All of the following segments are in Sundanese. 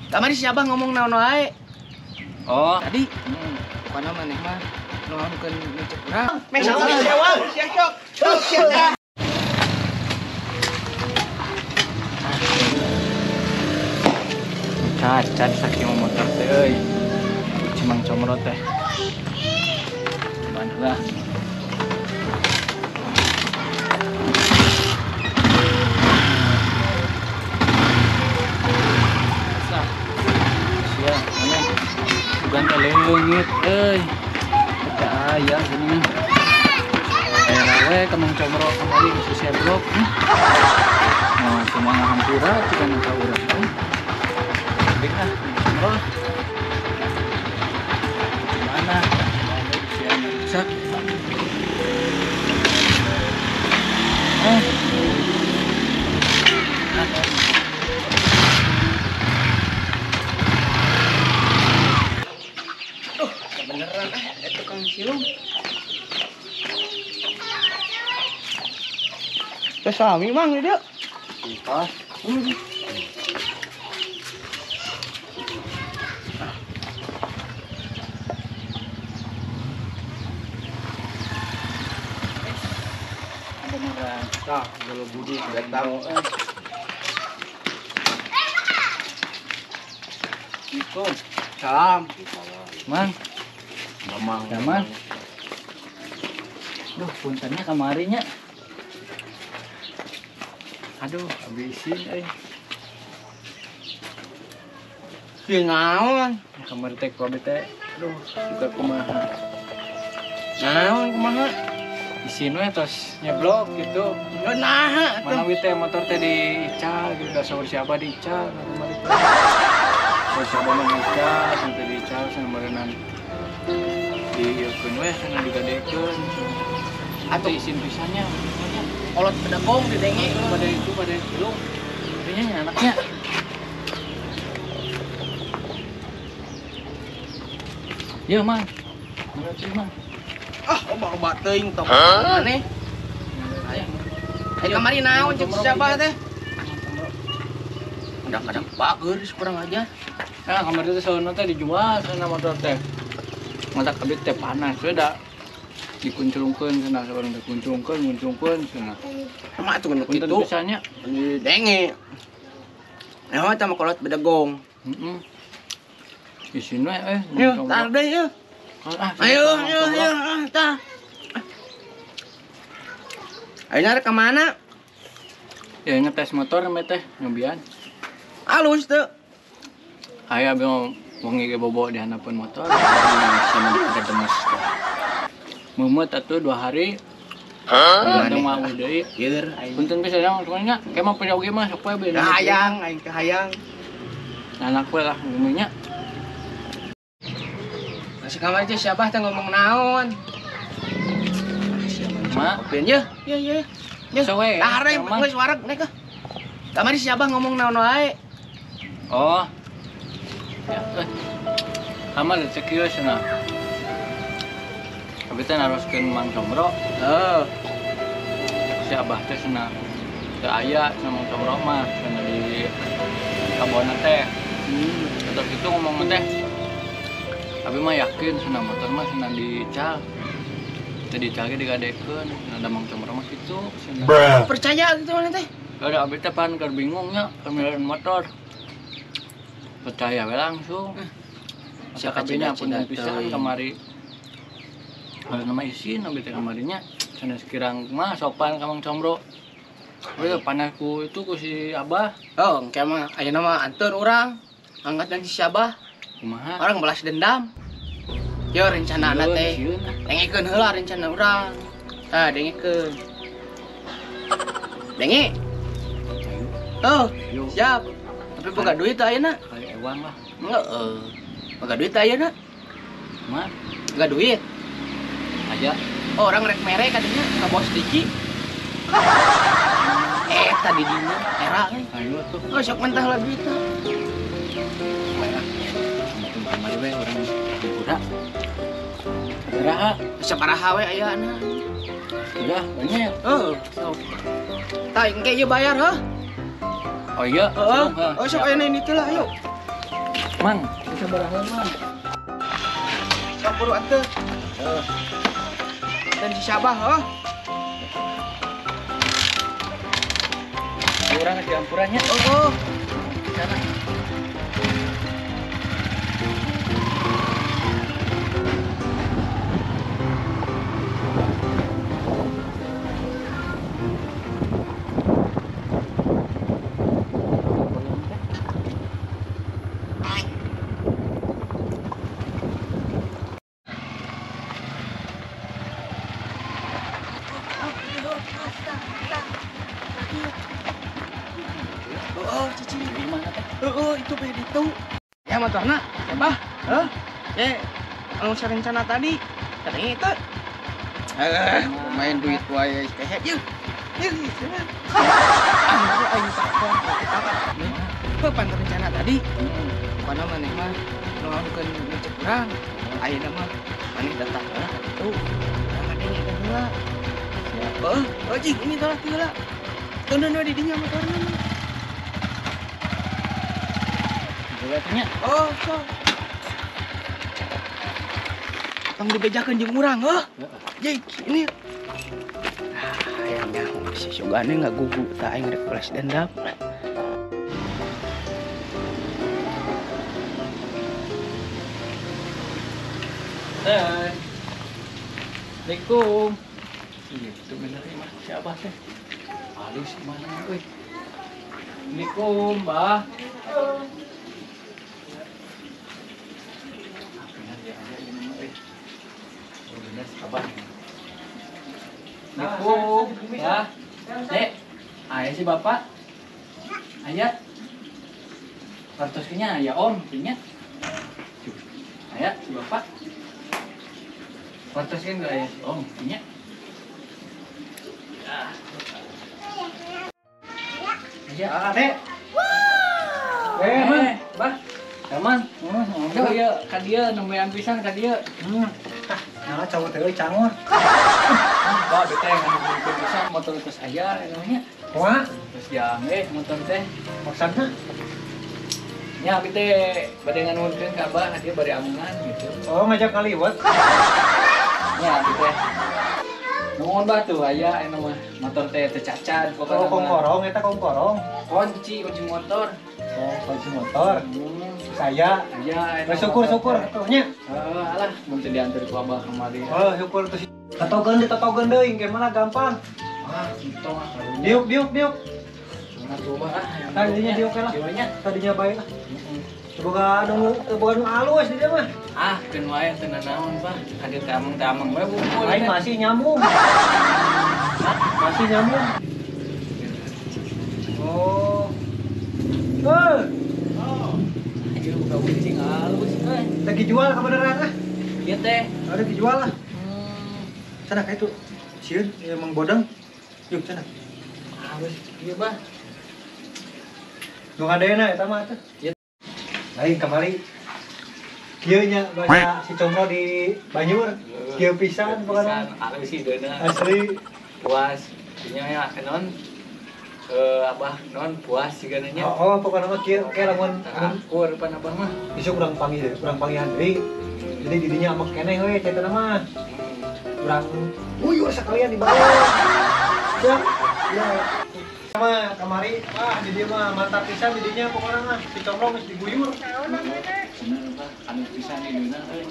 Kamari si Abah ngomong naon wae. Oh, tadi pokona maneh mah nuhunkeun nu cek urang. Mesok jawab, sia sok. Sok sia. Cacat saking motor teh euy. Cimang Comro teh. Mana lah. Sia, mana? Bukan teh leungit euy. Kita aya gini. Era we ka Mang Comro kamari geus seblok. Nah, cuma ngahampura cikan ka urang. Ah, Comro. Gimana? Rusak. Beneran tukang silung. Teh sami mang dia. Pas. Beneran. Tah, kalau budi datang. Assalamualaikum. Salam. Mang. Mamang. Mamang. Duh, puntennya kamarinya. Aduh, habisin euy. Sieun naon? Kamari teh ku abi teh. Aduh, juga kumaha. Naon kumaha? Isin we tos nyeblok gitu. Naha atuh. Manawi teh motor teh diical gitu, da saur siapa diical kamari teh. Saur siapa mah diical, sampai diical cenah meureunnan. Diieukeun we cenah digadekeun. Atuh isin pisannya. Kolot pedagong didenge pada itu pada belum. Kayaknya anaknya. Ya, Mang. Menurut Mang. Ah, loba-loba teuing tong maneh. Ayo kamari naon cek siapa teh? Kadang-kadang bager kurang aja. Nah, kamari teh sauna teh dijual sana motor teh. Mata kabit teh panas we da. Dikunclungkeun cenah saurang teh kunclungkeun, kunclungkeun cenah. Mah atuh nu Punten kitu. pisannya. Denge. Nah, tah mah kolot bedegong. Heeh. Isin we euy. Yeuh, tah deui yeuh. Ayo, ayo, ayo, tah. Ayo rek ka mana? Ya ngetes motor me teh nyobian. Alus teu. Aya abi mau wengi ge bobo di handapeun motor. Sama di demes teh. Meumeut atuh 2 hari. Hah? Mah deui. Ieur aing. Punten pisan nya maksudnya kayak mah pedah oge mah sok we bener. Hayang aing teh hayang. Anak we lah ngomongnya. Masih kamar teh siapa teh ngomong naon? Ma, Kopian ye, ye ye. Ye. Sok we. Tah rek geus wareg nek ah. Kamari siapa ngomong naon wae? Oh. Ya, kamar cek ieu cenah. Abi teh naroskeun Mang Comro. Heuh. Si Abah teh cenah teu aya cenah Mang Comro mah cenah di kabona teh. Terus itu ngomong teh. Abi mah yakin cenah motor mah cenah dical. Teh dical ge digadekeun, cenah da Mang Comro mah kitu cenah. Percaya gitu mana teh? Ada abi teh pan keur bingung nya keur milih motor. Percaya we langsung. Siapa Siapa pun cina-cina pisan teuing. kamari. Kalau nama isin abi teh kamarinya cenah sekirang mah sopan ka Mang Comro. We panahku itu ku si Abah. Oh, engke mah ayeuna mah anteur urang. Angkat dan si Abah. Kumaha? Orang balas dendam. Yo rencanana teh. Sieun, sieun. Dengekeun heula rencana urang. Tah dengekeun. Denge. Ayo, Oh, Yo. siap. Tapi boga duit teh ayeuna. Kali ewang lah. Heeh. Boga duit teh ayeuna. Mah Boga duit. aja. Oh, orang rek mere katanya ka bos Diki. Tadi dinya era euy. Ayo tuh. Oh, sok mentah lah duit teh. Wah. Untung kamari we urang hampura. Sabaraha? Sabaraha we ayana. Udah, banyak. Heeh. Sok. Tah engke ieu bayar heuh. Oh iya, Heeh. sok, Oh, sok ayeuna ini teh lah, ayo. Mang, bisa barahan Mang. Sok buru atuh. Dan si Sabah heuh. Urang di ampurannya. Oh. Sana. Oh, cicing di mana teh? Oh, itu beh ditu. Ya motorna, bah. Heuh. Ye, anu sarencana tadi. Katanya itu. Main duit wae kayak yeuh. Yeuh, cenah. Aing takon. Heuh, pan rencana tadi. Pokona maneh mah nuhunkeun nu cek urang. Ayeuna mah maneh datang heula ka ditu. Urang ngadenge teh heula. Heuh, oh jing ini tolak heula. Tundun we di dinya motorna mah. Nya. Oh, so. Tong dibejakeun jeung urang, heuh. Jik, ini. Ah, hayangnya si Sugane ngagugu tah aing rek balas dendam. Hai. Assalamualaikum. Iya, itu bener mah si Abah teh. Halus mana euy. Assalamualaikum, Bah. Abah. Assalamualaikum. Ya. Dek, aya si Bapak. Aya. Kartosnya aya Om, nya. Aya si Bapak. Kartosnya enggak aya si Om, nya. Aya, Dek. Wow. Bah. Aman. Heeh, ieu ka dieu nembean pisan ka dieu. Nah, cowok teh euy cangor. Bah, bete nganuhunkeun pisan motor geus aya namanya. Wah, geus jang motor teh. Maksudna? Nya abi teh bade nganuhunkeun ka Abah, dia bade amungan gitu. Oh, ngajak ngaliwet. Nya abi teh. Nuhun bah tuh aya anu mah motor teh teu cacat pokona. Oh, kongkorong eta kongkorong. Kunci, kunci motor. Oh, kunci motor. Saya aya. Syukur-syukur atuh nya. Heeh, alah mun teu diantar ku Abah kamari. Oh, syukur tuh. Tatogeun ditatogeun deui engke mah gampang. Ah, kitu mah. Diuk diuk diuk. Nah, coba ah. Tadinya diuk lah. Tadinya bae lah. Boga nu boga nu alus di dieu mah. Ah, keun wae teu nanaon, Pak. Ka dieu teh ameng-ameng we bungkul. Aing masih nyambung. Masih nyambung. Oh. Eh. Oh. Ayo buka kucing halus euy. Lagi jual kebenaran ah. Ieu teh. Ada dijual lah. Sana ka itu. Sieun emang bodang. Yuk sana. Halus ieu, Bah. Nu ngadena eta mah teh. Lain kamari. Kieu nya baca si Comro di Banyur. Kieu pisan pokona. Halus sih deuna. Asli puas. Dinya ya kenon. Abah non puas sigana nya. Oh, pokona mah kieu oke lamun akur pan abah mah. Isuk urang panggih deh, urang panggihan deui. Jadi didinya amek keneh we caitana mah. Urang uyur sekalian di bawah. Siap. Ya. Mah kamari, wah di dieu mah mantap pisan di dinya pokona mah si Comro geus diguyur. Bener bah, anu pisan di dieu euy.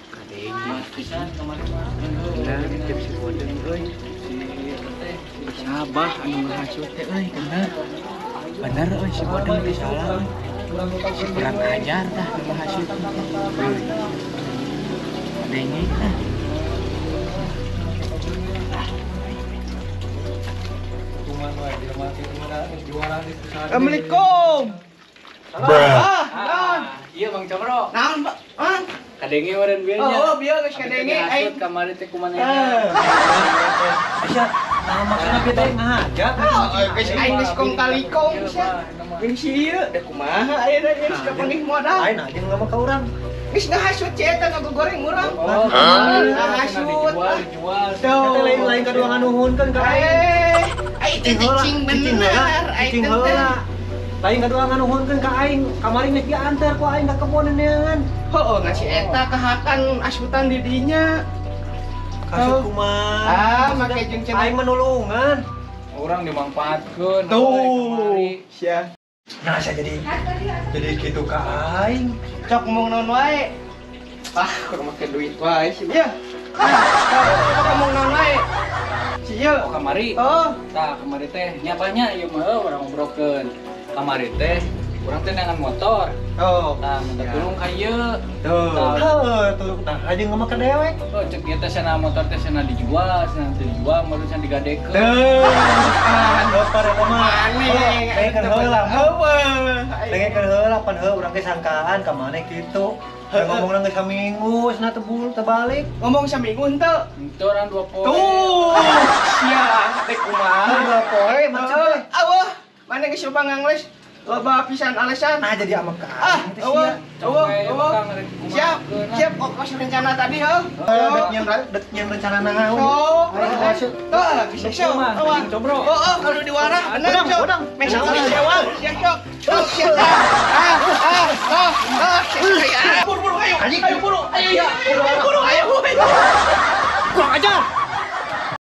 Kadenge. Puas pisan kamari mah. Bener teh si bodeng euy. Sabah anu ngahasut teh euy bener. Bener euy si bodeng teh salah. Si kurang ajar tah nu ngahasut. Kadenge tah. Assalamualaikum. Ah, iya Bang Comro. Naon, Bang? Kadenge meureun bieu nya. Oh, bieu geus kadenge aing kamari teh kumaha. Aisyah, nah maksudna kieu teh ngahajak. Geus aing geus kong kali kong sia. Jeung si ieu da kumaha ayeuna geus kapanggih modal. Lain aja ngomong ka urang. Geus ngahasut si eta ngagoreng urang. Ngahasut. Dijual. Eta lain kadua nganuhunkeun ka aing. Aing teh cicing bener. Aing teh. Lain ngadoa nganuhunkeun ka aing, kamari geus diantar ku aing ka kebon neangan. Heueuh ngasih eta kahakan asutan di dinya. Kasut kumaha? Ah, make jeung cenah aing menulungan. Urang dimangpaatkeun. Tuh, sia. Nah, saya jadi gitu ka aing. Cok ngomong naon wae. Ah, kurang make duit wae sih. Ya. Cok ngomong naon wae. Sia. Oh, kamari. Oh, tah kamari teh nya banyak ieu mah urang ngobrolkeun. Kamari teh urang teh neangan motor. Oh. Tah minta tulung ka ieu. Tuh. Heuh, tulung tah aja ngomong ka dewek. Oh, cek ieu teh cenah motor teh cenah dijual, cenah teu dijual, baru cenah digadekeun. Tuh. Motor eta mah. Aneh. Dengekeun heula. Heueuh. Dengekeun heula pan heuh urang teh sangkaan ka maneh kitu. Ngomongna geus saminggu, cenah teu balik. Ngomong saminggu henteu. Henteu urang 2 poe. Tuh. Sia, teh kumaha? 2 poe maksud teh. Aweuh, maneh geus loba ngangles. Loba pisan alasan. Nah jadi amek ka Ah, aing teh eueuh, sia. eueuh, eueuh. Siap, siap kok rencana tadi heuh. Dek nyen rencana naon. Oh, Ayo, tuh, bisa sok. Combro. Oh, kalau diwarah bener sok. Mesok sewa, siap sok. Sok siap. Ah, ah, ah, ah, siap. Buru-buru ayo. Ayo buru, ayo ya. Buru ayo. Kurang ajar.